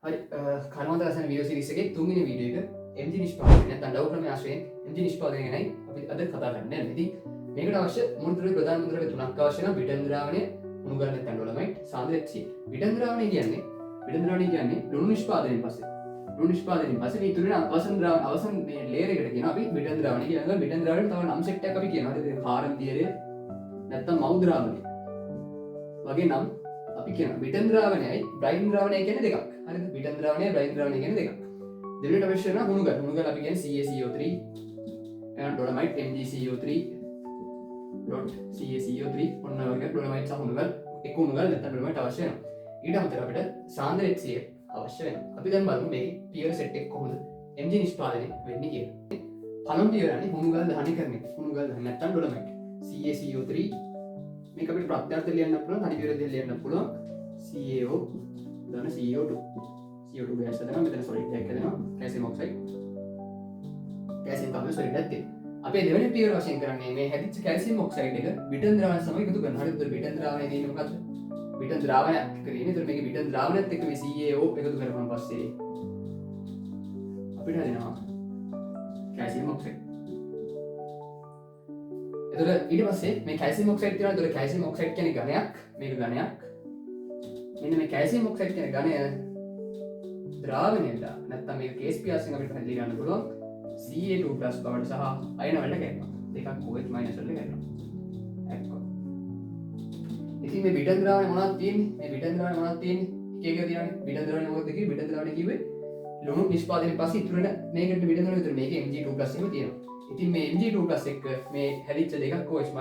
හරි, කර්මාන්ත රසායන වීඩියෝ සීරීස් එකේ තුන්වෙනි වීඩියෝ එක MG නිෂ්පාදනය නැත්නම් ඩව් ක්‍රමයේ ආශ්‍රයෙන් MG නිෂ්පාදනය ගැනයි අපි අද කතා කරන්න යන්නේ. ඉතින් මේකට අවශ්‍ය මූලික ප්‍රධාන මූලද්‍රව්‍ය තුනක් අවශ්‍ය වෙනවා. බිටන් ද්‍රාවණය, උණුගල් නැත්නම් ඩොලොමයිට්, සාන්ද්‍ර HCl. බිටන් ද්‍රාවණය කියන්නේ ලුණු නිෂ්පාදනයෙන් පස්සේ මේ ඉතුරු වෙන අවසන් ද්‍රාවණ අවසන් මේ ලේයර් එකට කියනවා අපි බිටන් ද්‍රාවණය කියලා. බිටන් ද්‍රාවණයට තව නම් සෙට් එකක් අපි කියනවා. හරිද? කාරම් දියරය නැත්නම් මව් ද්‍රාවණය වගේ නම් අපි කියනවා. බිටන් ද්‍රාවණයයි බ්‍රයින් ද්‍රාවණයයි කියන්නේ දෙකක්. හරිද? බිටන් ද්‍රාවණයයි බ්‍රයින් ද්‍රාවණයයි කියන්නේ දෙකක්. දෙවෙනිට අවශ්‍ය වෙනවා හුණුගල්. හුණුගල් අපි කියන්නේ CaCO3, එහෙනම් ඩොලොමයිට් MgCO3 .CaCO3 ඔන්න ඔය වගේ ඩොලොමයිට් සහ හුණුගල් එක හුණුගල් නැත්නම් ඩොලොමයිට් අවශ්‍ය වෙනවා. ඊට අමතරව අපිට සාන්ද්‍ර HCl අවශ්‍ය වෙනවා. අපි දැන් බලමු මේකේ පියවර සෙට් එක කොහොමද Mg නිෂ්පාදනය වෙන්නේ කියලා. පළමු පියවර යන්නේ හුණුගල් දහනය කරන එක. හුණුගල් දහන නැත්නම් ඩොලොමයිට් CaCO3. මේක අපිට ප්‍රත්‍යර්ථ ලියන්න පුළුවන්, තනි පියවර දෙක ලියන්න පුළුවන්. CaO ධන CO2, CO2 gas හදනවා. මෙතන සොලිඩ් එකක් හදනවා, calcium oxide, calcium carbonate solid එකක් තියෙනවා. අපේ දෙවෙනි පියවර වශයෙන් කරන්නේ මේ හැදිච්ච කැල්සියම් ඔක්සයිඩ් එක බිටන් ද්‍රාවණය සමග එකතු කරනවා. හරිද? ඒතර බිටන් ද්‍රාවණයේ තියෙන්නේ මොකද්ද? බිටන් ද්‍රාවණයක් එක තියෙන්නේ. ඒතර මේකේ බිටන් ද්‍රාවණයත් එක්ක මේ CaO එකතු කරපුවාන් පස්සේ අපිට හැදෙනවා කැල්සියම් ඔක්සයිඩ්. එතකොට ඊට පස්සේ මේ කැල්සියම් ඔක්සයිඩ් තියෙනවා. එතකොට කැල්සියම් ඔක්සයිඩ් කියන්නේ ඝනයක්. මේක ඝනයක්. මෙන්න මේ කැල්සියම් ඔක්සයිඩ් කියන ඝනය ද්‍රාවණය වෙලා නැත්තම් මේක කේස් පියාසෙන් අපිට පැහැදිලි කරන්න පුළුවන් Ca2+ බවට සහ අයන වලට කැඩෙනවා. දෙකක් OH- වලට කැඩෙනවා. එක්ක. ඉතින් මේ බිටන් ද්‍රාවණය මොනවද තියෙන්නේ? මේ බිටන් ද්‍රාවණය මොනවද තියෙන්නේ? එක එක තියෙනවානේ. බිටන් ද්‍රාවණය මොකක්ද කිව්වේ? බිටන් ද්‍රාවණය කිව්වේ ලුණු නිෂ්පාදනයෙන් පස්සේ ඉතුරු වෙන මේකට බිටන් ද්‍රාවණය විතර මේකේ Mg2+ එහෙම තියෙනවා. ඉතින් මේ Mg2+ එක්ක මේ හැදිච්ච දෙකක් OH-,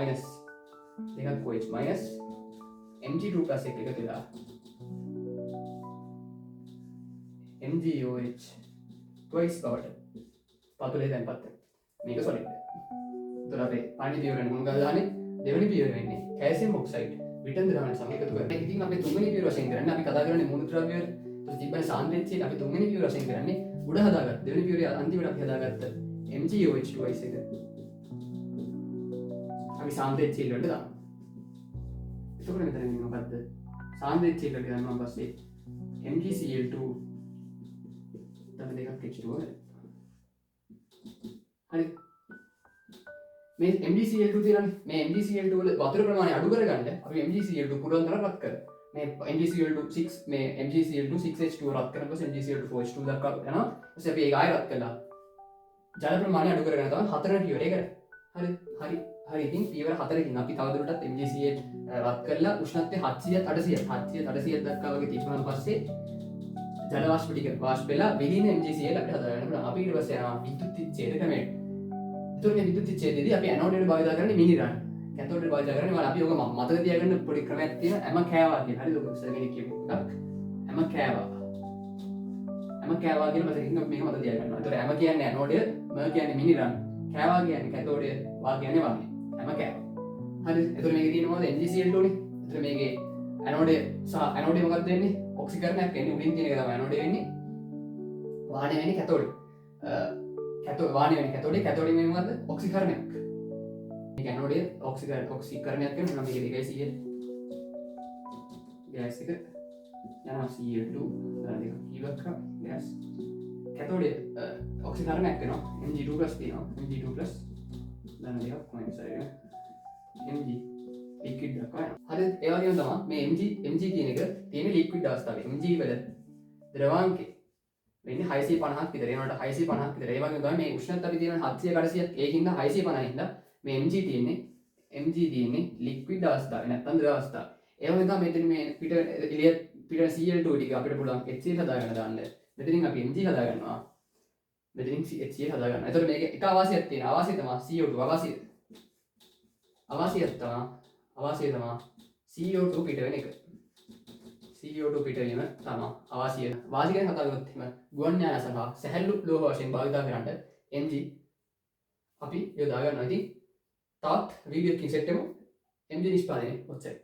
දෙකක් OH- Mg2+ එක්ක එකතු වෙලා MgOH twice බවට පතුලේ තැන්පත් වෙනවා. මේක සොලිඩ්. එතකොට අපේ පළවෙනි පියවර වෙන්නේ හුණු ගල් දාන්නේ, දෙවෙනි පියවර වෙන්නේ කැල්සියම් ඔක්සයිඩ් බිටන් ද්‍රාවණය සමග එකතු කරන්නේ. ඉතින් අපේ තුන්වෙනි පියවර වශයෙන් කරන්නේ අපි කතා කරන්නේ මූල ද්‍රව්‍ය වල. ඊට තිබ්බනේ සාන්ද්‍ර HCl. අපි තුන්වෙනි පියවර වශයෙන් කරන්නේ උඩ හදාගත්ත දෙවෙනි පියවරේ අන්තිමට අපි හදාගත්ත MgOH twice එක අපි සාන්ද්‍ර HCl වලට දානවා. එතකොට මෙතන වෙන්නේ මොකද්ද? සාන්ද්‍ර HCl වලට දැම්මම පස්සේ MgCl2 ධන දෙකක් H2O වෙනවා. හරි. මේ MgCl2 තියෙනවානේ. මේ MgCl2 වල වතුර ප්‍රමාණය අඩු කරගන්න අපි MgCl2 පුළුවන් තරම් රත් කරනවා. මේ MgCl2 6 මේ MgCl2 6H2 රත් කරන පස්සේ MgCl2 4H2 දක්වා යනවා. ඊට පස්සේ අපි ඒක ආයෙ රත් කළා. ජල ප්‍රමාණය අඩු කරගෙන තමයි හතරවෙනි පියවරේ කරන්නේ. හරි. හරි. හරි. ඉතින් පියවර හතරකින් අපි තවදුරටත් MgCl රත් කරලා උෂ්ණත්වය 700 800 700 800 දක්වා වගේ තිබ්බම පස්සේ ජල වාෂ්ප ටික වාෂ්ප වෙලා විලීන MgCl අපිට හදාගන්න පුළුවන්. අපි ඊට පස්සේ යනවා විද්‍යුත් විච්ඡේද ක්‍රමයට. ඒතකොට මේ විද්‍යුත් විච්ඡේදයේදී අපි ඇනෝඩ් එකට භාවිතා කරන්නේ මිනිරන්. කැතෝඩ් එකට භාවිතා කරන්නේ මම අපි ඔක මතක තියාගන්න පොඩි ක්‍රමයක් තියෙනවා ඇම කෑවා කියලා. හරිද? ඔක සර් කෙනෙක් කියපු එකක්. ඇම කෑවා. ඇම කෑවා කියලා මතකින් අපි මේක මතක තියාගන්නවා. ඒතකොට ඇම කියන්නේ ඇනෝඩය, ම කියන්නේ මිනිරන්, කෑවා කියන්නේ කැතෝඩය, වා කියන්නේ වාහනේ. ඇම කෑවා. හරිද? ඒතකොට මේකේ තියෙන මොකද MgCl2 නේ. ඒතකොට මේකේ ඇනෝඩය සහ ඇනෝඩය මොකක්ද වෙන්නේ? ඔක්සිකරණයක් වෙන්නේ. උඩින් තියෙන එක තමයි ඇනෝඩය වෙන්නේ. වාහනේ වෙන්නේ කැතෝඩය. කැතෝ වාහනේ වෙන්නේ කැතෝඩය. කැතෝඩය වෙන්නේ මොකද්ද? ඔක්සිකරණයක්. මේක ඇනෝඩය ඔක්සිකරණයක් වෙනවා. මේක 2 Cl gas එක යනවා Cl2 ධන දෙකක් කීවක් ගෑස්. කැතෝඩය ඔක්සිකරණයක් වෙනවා. Mg2+ තියෙනවා. Mg2+ ධන දෙකක් මයිනස් අරගෙන Mg liquid දක්වා යනවා. හරි, ඒ වගේම තමයි මේ Mg Mg කියන එක තියෙන ලික්විඩ් අවස්ථාවේ Mg වල ද්‍රවාංකේ වෙන්නේ 650ක් විතර. ඒ වුණාට 650ක් විතර. ඒ වගේම තමයි මේ උෂ්ණත්වය අපි තියෙන 700 800ක්. ඒකින්ද 650 හින්දා මේ Mg තියෙන්නේ ලික්විඩ් අවස්ථාවේ නැත්තම් ද්‍රව අවස්ථාවේ. ඒ වගේම තමයි මෙතන මේ පිට එළිය පිට Cl2 ටික අපිට පුළුවන් HCl හදාගන්න දාන්න. මෙතනින් අපි Mg හදාගන්නවා. මෙතනින් HCl හදාගන්නවා. එතකොට මේක එක අවාසියක් තියෙනවා. අවාසිය තමයි CO2 අවාසිය. අවාසියක් තමයි අවාසිය තමයි CO2 පිට වෙන එක. CO2 පිටවීම තමයි අවාසිය. වාසි ගැන කතා කරොත් එහෙම ගුවන් යාන සහ සැහැල්ලු ලෝහ වශයෙන් භාවිතා කරන්නට Mg අපි යොදා ගන්නවා. ඉතින් තවත් වීඩියෝ එකකින් සෙට් වෙමු. Mg නිෂ්පාදනය ඔච්චරයි.